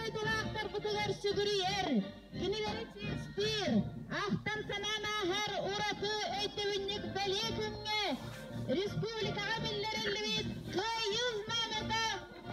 дойдулаахтарбытыгар сүгүрүйэр, кинилэри чиэстиир, ахтан-санаан ааһар ураты өйдөбүнньүк бэлиэ күҥҥэ республикаҕа биллэриллибит Кыайыы знамята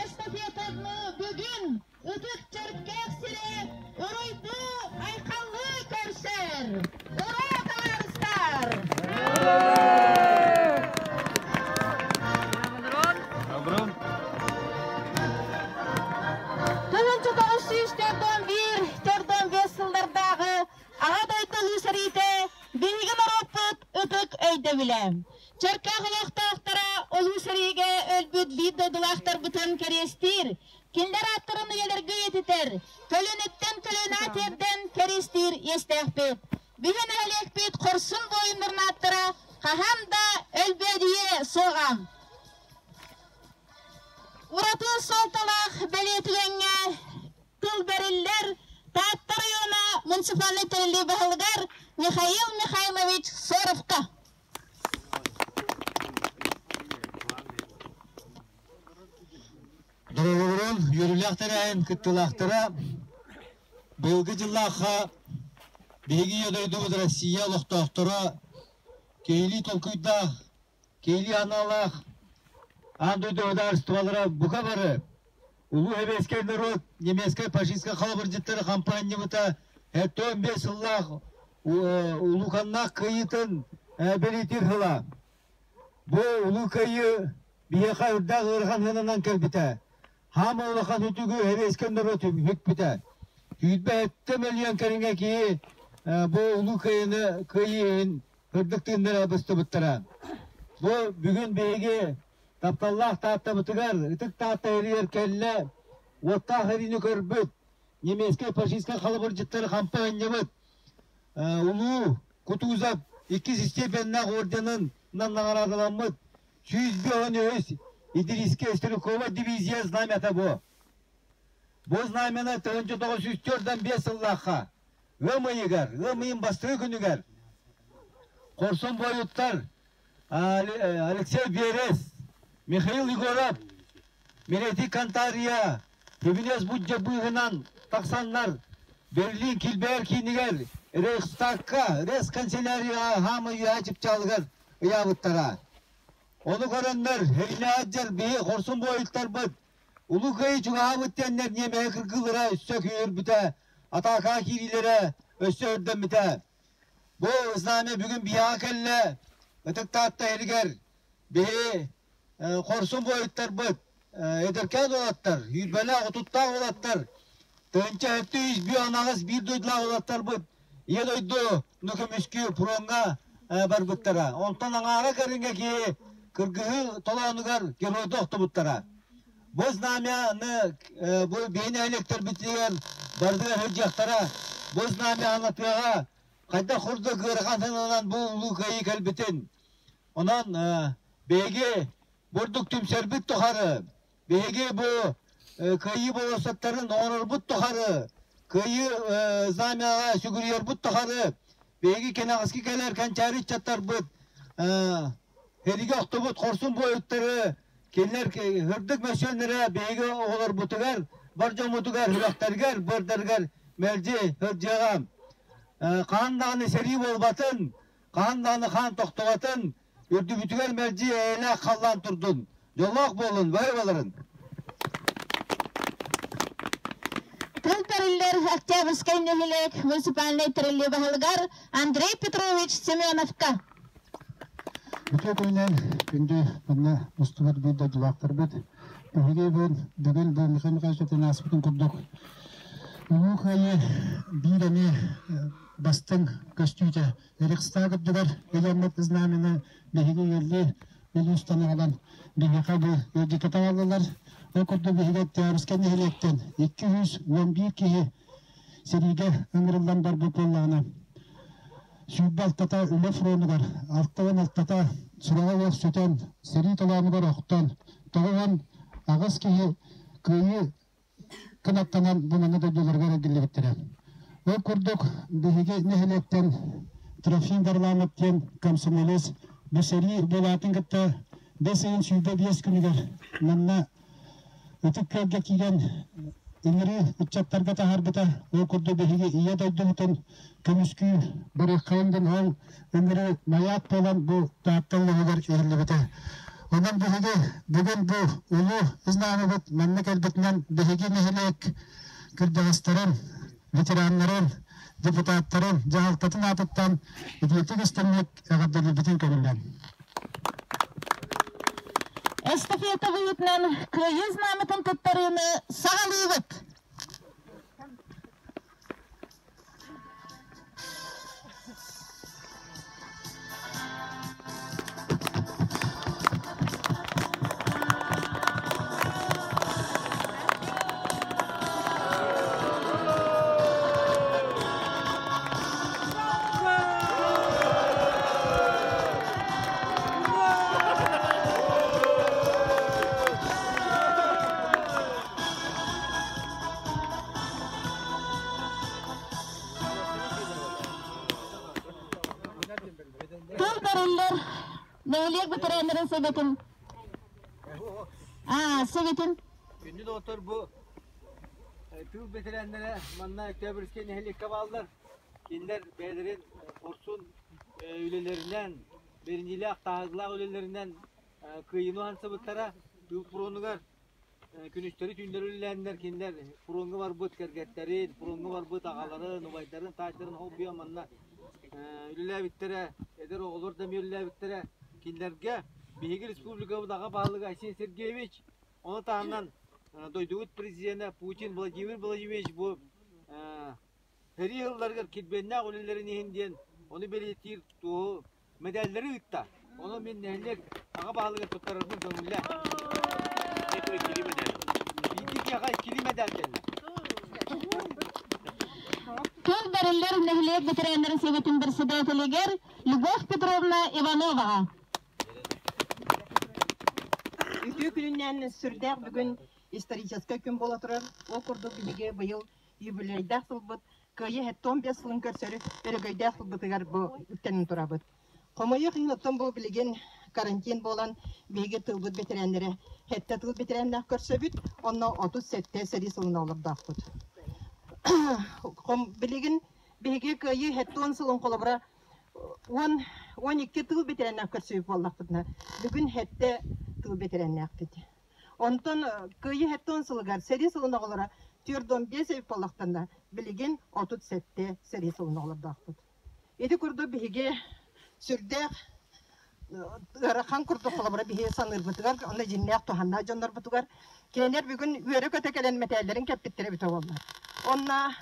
эстафетаны бүгүн Ытык Чөркөөх сирэ уруйдуу-айхаллыы көрсөр! Ура, табаарыстар! Тыһыынча 941 405 сыллардааҕы Аҕа дойду Улуу сэриитэ биһиги норуоппут ытык өйдөбүлэ. Чөркөөх олохтоохторо Улуу сэриигэ өлбүт биир дойдулаахтарбытын кэриэстиир, кинилэр ааттарын үйэлэргэ үйэтитэр, көлүөнэттэн көлүөнэ тиэрдэн кэриэстиир иэстээхпит. Бүгүн нэһилиэкпит хорсун буойуннарын ааттара хаһан да өлбөөдүйүө суоҕа. Ураты суолталаах бэлиэ түгэҥҥэ тыл бэриллэр Таатта района муниципальнай тэриллии баһылыгар Михаил Михайлович Соровка. Дорооболорун, үөрүүлээх тэрээһин кыттыылаахтара быйылгы дьыллаахха биһиги Ийэ дойдубут Россия олохтоохторо киһилии толкуйдаах, киһилии аналлаах аан дойду судаарыстыбалара бука бары Улуу Сэбиэскэй норуот немецкэй фашистскай халабырдьыттары хампаанньабыта 75 сыллаах улууканнаах кыайыытын бэлиэтиир сыла. Бу Улуу Кыайыы биһиэхэ үрдээх ыарахан сыананан кэлбитэ. Хаама улахан үтүгү Сэбиэскэй норуот үкпүтэ. Сүүрбэ мөлүйүөн кэриҥэ киһи бу Улуу Кыайыыны кыайыы иһин сырдык тыыннара быстыбыттара. Бу бүгүн биһиги тапталлаах Тааттабытыгар, ытык Таатта иһигэр кэллэ, уоттаах эриини көрбүт, немецкэй фашистскай халабырдьыттары хампа анньыбыт Улуу Кутузов иккис степеннээх орденынан наҕараадаламмыт 153 Идрийская стрелковая дивизия знамята бу. Бу знамяны 1904 сыллаахха ыам ыйыгар, ыам ыйын бастакы күнүгэр хорсун буойуттар Алексей Берез, Михаил Егоров, Мирети Кантария, Түбүнэс Буддьа быыһынан тахсаннар Берлин килбэйэр киинигэр Рейхстагка, Рейхсканцелярияҕа хаама үөһэ чыпчаалыгар ыйаабыттара. Ону көрөннөр, Һэринээдьэр биһи хорсун буойуттарбыт Улуу Кыайыы чугаһаабыт диэннэр ньиэмэһи кыргыылара өссө күүһүрбүтэ, атаакаҕа киириилэрэ өссө үрдэммитэ. Бу знамя бүгүн биһиэхэ кэллэ, Ытык Таатта иһигэр биһи хорсун буойуттарбыт, эдэркээн уолаттар, сүүрбэлээх, отуттаах уолаттар, тыһыынча сэттэ сүүс биир биир дойдулаах уолаттарбыт Ийэ дойду ну көмүскүү фроҥҥа барбыттара. Онтон аҥаара кэриҥэ киһи кыргыһыы толоонугар геройду охтубуттара. Бу знамяны бу биһи нэһилиэктэрбитигэр барытыгар сылдьыахтара. Бу знамя анатыаҕа хайдах курдук ыарахан сананан бу улуу кыайыы кэлбитин. Онон биһиги бурдук түмсэрбит тухары, биһиги бу кыайыы болуоссаттарын оҥорорбут тухары, кыайыы знамяҕа сүгүрүйэрбит тухары, биһиги кэнэҕэски кэлэр кэнчээри ыччаттарбыт Сэриигэ охтубут хорсун буойуттары кинилэр сырдык мөссүөннэрэ биһиги оҕолорбутугар, бар дьоммутугар, сүрэхтэригэр, быардарыгар мэлдьи сылдьыаҕа. Хаан даҕаны сэрии буолбатын, хаан даҕаны хаан тохтубатын, үрдүбүтүгэр мэлдьи эйэлээх халлаан турдун. Дьоллоох буолун, бары баларын! Тыл тэриллэр Октябрьскай нэһилиэк муниципальнай тэриллии баһылыгар Андрей Петрович Семеновка. Үтүө күнүнэн күндү манна мустубут биир дойдулаахтарбыт. Биһиги бүгүн бу Михаил Михайлович этэн ааспытын курдук Улуу Кыайыы биир эмиэ бастыҥ көстүүтэ Рейхстаг үрдүгэр ыйаммыт знамяны биһиги ыаллыы улуустан аҕалан биһиэхэ бу ыалдьыттата аҕаллылар. Ол курдук биһиги Октябрьскай нэһилиэктэн 211 киһи сэриигэ ыҥырыллан барбыт буоллаҕына, 26-та үлэ фронугар, 66-та сураҕа суох сүтэн, сэрии толоонугар охтон, 98 киһи кыайыы кынаттанан бу манна дойдуларыгар эргиллибиттэрэ. Ол курдук биһиги нэһилиэктэн Трофим Варламов диэн комсомолец бу сэрии буолаатын кытта бэс ыйын 25 күнүгэр манна Ытык Күөлгэ киирэн Ыҥырыы ыччаттарга таһаарбыта. Ол курдук биһиги Ийэ дойдубутун көмүскүү барыаххайын диэн ол ыҥырыы майаат буолан бу Таатта улууһугар иһиллибитэ. Онон биһиги бүгүн бу улуу знамябыт манна кэлбитинэн биһиги нэһилиэк кырдьаҕастарын, ветераннарын, депутаттарын, дьаһалтатын аатыттан итиитик истиҥник эҕэрдэлиирбитин көҥүллээн. Эстафета быһыытынан Кыайыы знамятын туттарыыны саҕалыыбыт! Тыл бэриллэр нэһилиэк бэтэрээннэрин советын советын Күндү доҕоттор бу тыыл бэтэрээннэрэ манна Октябрьскай нэһилиэккэ бааллар. Кинилэр бэйэлэрин хорсун үлэлэринэн, бэриниилээх, таһаарыылаах үлэлэринэн кыайыыны уһансыбыттара. Тыыл фронугар күнүстэри-түүннэри үлэлээннэр кинилэр фроҥҥа барбыт кэргэттэрин, фроҥҥа барбыт аҕаларын, убайдарын, таайдарын холбуйан манна үлэлээбиттэрэ, эдэр оҕолор да эмиэ үлэлээбиттэрэ. Кинилэргэ биһиги республикабыт аҕа баһылыга Айсен Сергеевич, ону таһынан дойдубут президенэ Путин Владимир Владимирович бу сэрии сылларыгар килбиэннээх үлэлэрин иһин диэн ону бэлиэтиир туоһу мэдээллэри ыытта. Ону мин нэһилиэк аҕа баһылыгар туттарарбын көҥүллээ. Биирдии киһиэхэ иккилии мэдээл кэллэ. Тыл бэриллэр нэһилиэк ветераннарын советын председателигэр Любовь Петровна Ивановаҕа. Үтүө күнүнэн сүрдээх бүгүн историческай күн буола турар. Ол курдук биһиги быйыл юбилейдаах сылбыт Кыайыы 75 сылын көрсөрү өрөгөйдөөх сылбытыгар бу үктэнэн турабыт. Хомойуох иһин оттон бу билигин карантин буолан биһиги тылбыт бэтэрээннэрэ сэттэ тыл бэтэрээннээх көрсөбүт, онно 37 сэрии сылын олордоохпут. Билигин биһиги Кыайыы 70 сылын холобура 10 12 тыл бэтэрээннээх көрсүбүт буоллахпытына, бүгүн сэттэ тыл бэтэрээннээхпит. Онтон Кыайыы 70 сылыгар сэрии сылын оҕолоро 45 эбит буоллахтарына, билигин 37 сэрии сылын оҕолордоохпут. Ити курдук биһиги сүрдээх ыарахан курдук холобура биһиги саныырбытыгар, онно дьиннээх туһаннаах дьоннорбутугар кинилэр бүгүн үөрэ-көтө кэлэн мэтээллэрин кэппиттэрэ эбитэ буоллар. Онно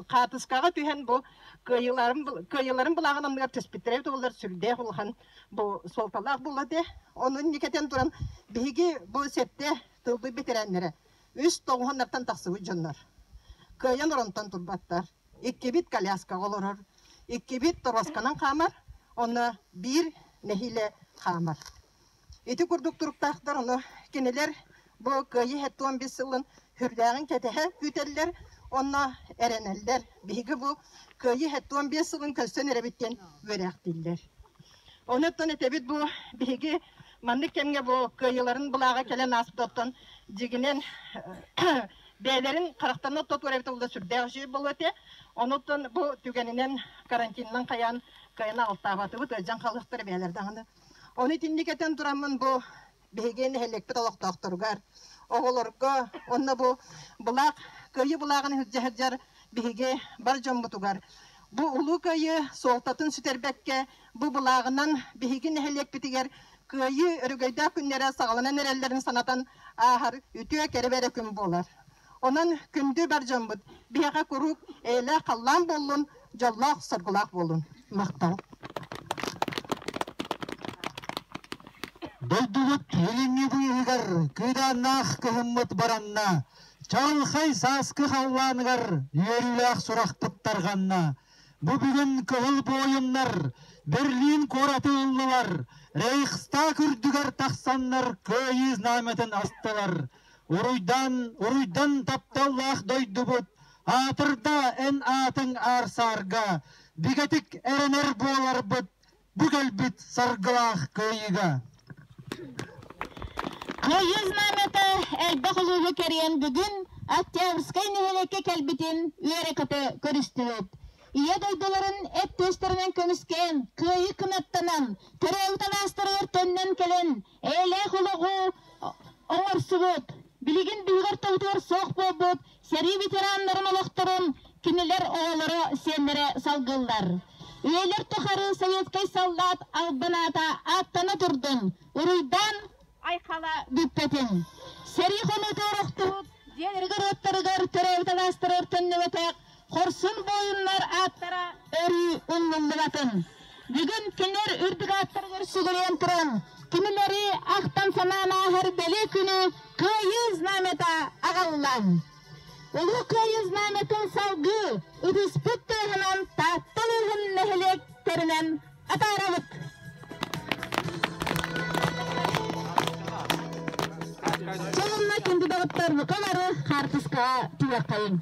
хаатыскаҕа түһэн бу кыайыыларын кыайыыларын былааҕын анныгар түспүттэрэ эбитэ буоллар сүрдээх улахан бу суолталаах буолла этэ. Ону инникэтэн туран биһиги бу сэттэ тылбыт бэтэрээннэрэ үс тоҕуһаннартан тахсыбыт дьоннор. Кыайан оронтон турбаттар. Иккибит коляскаҕа олорор, иккибит торуосканан хаамар, онно биир нэһиилэ хаамар. Ити курдук туруктаахтар, ону кинилэр бу Кыайыы 75 сылын сүрдээҕин кэтэһэ күүтэллэр, онно эрэнэллэр. Биһиги бу Кыайыы 75 сылын көрсөн эрэбит диэн үөрээхтииллэр. Онуттан этэбит бу биһиги маннык кэмҥэ бу кыайыыларын былааҕа кэлэн ааспытыттан дьигинэн бэйэлэрин харахтарынан оттотуор эбит ол да сүрдээх үчүгэй буолуо этэ. Онуттан бу түгэнинэн карантинынан хайаан кыайан аҕалтаабатыбыт, ыалдьан хаалыахтара бэйэлэр даҕаны. Ону итинник этэн тураммын бу биһиги нэһилиэкпит олохтоохторугар, оҕолорго уонна бу былаах Кыайыы былааҕын илдьэ сылдьар биһиги бар дьоммутугар бу Улуу Кыайыы суолтатын сүтэрбэккэ бу былааҕынан биһиги нэһилиэкпитигэр Кыайыы өрөгөйдөөх күннэрэ саҕаланан эрэллэрин санатан ааһар үтүө кэрэ бэрэ күн буолар. Онон күндү бар дьоммут биһиэхэ куруук эйэлээх халлаан буоллун, дьоллоох-соргулаах буоллун. Махтал. Дойдубут илиҥҥи быыһыгар кыыдааннаах кыһыммыт баранна, чаҕылхай сааскы халлааныгар үөрүүлээх сурахпыт тарҕанна. Бу бүгүн кыһыл буойуннар Берлин куораты ыллылар, Рейхстаг үрдүгэр тахсаннар кыайыы знамятын астылар. Уруйдан, уруйдан тапталлаах дойдубут, аатырда эн аатыҥ аар-саарга, бигэтик эрэнэр буоларбыт бу кэлбит саргылаах кыайыыга. Кыайыы знамята элбэх улууһу кэрийэн бүгүн Октябрьскай нэһилиэккэ кэлбитин үөрэ-көтө көрүстүбүт. Ийэ дойдуларын эт түөстэринэн көмүскээн, кыайыы кынаттанан, төрөөбүт алаастарыгар төннөн кэлэн, эйэлээх олоҕу оҥорсубут, билигин биһиги ортобутугар суох буолбут сэрии ветераннарын олохторун кинилэр оҕолоро, сиэннэрэ салгыыллар. Үйэлэр тухары советскай саллаат албан аата ааттана турдун, уруйдаан айхала бүппэтин. Сэрии хонуутугар охтубут, дьиэлэригэр-уоттарыгар төрөөбүт алаастарыгар төннүбэтэх хорсун буойуннар ааттара өрүү умнуллубатын. Бүгүн кинилэр үрдүк ааттарыгар сүгүрүйэн туран, кинилэри ахтан-санаан ааһар бэлиэ күнү Кыайыы знамята аҕалла. Улуу Кыайыы знамятын салгыы ытыспыт тыаһынан Таатта улууһун нэһилиэктэринэн атаарабыт. Чолунна күндү доҕоттор бука бары хаартыскаҕа түһүөххэйиҥ.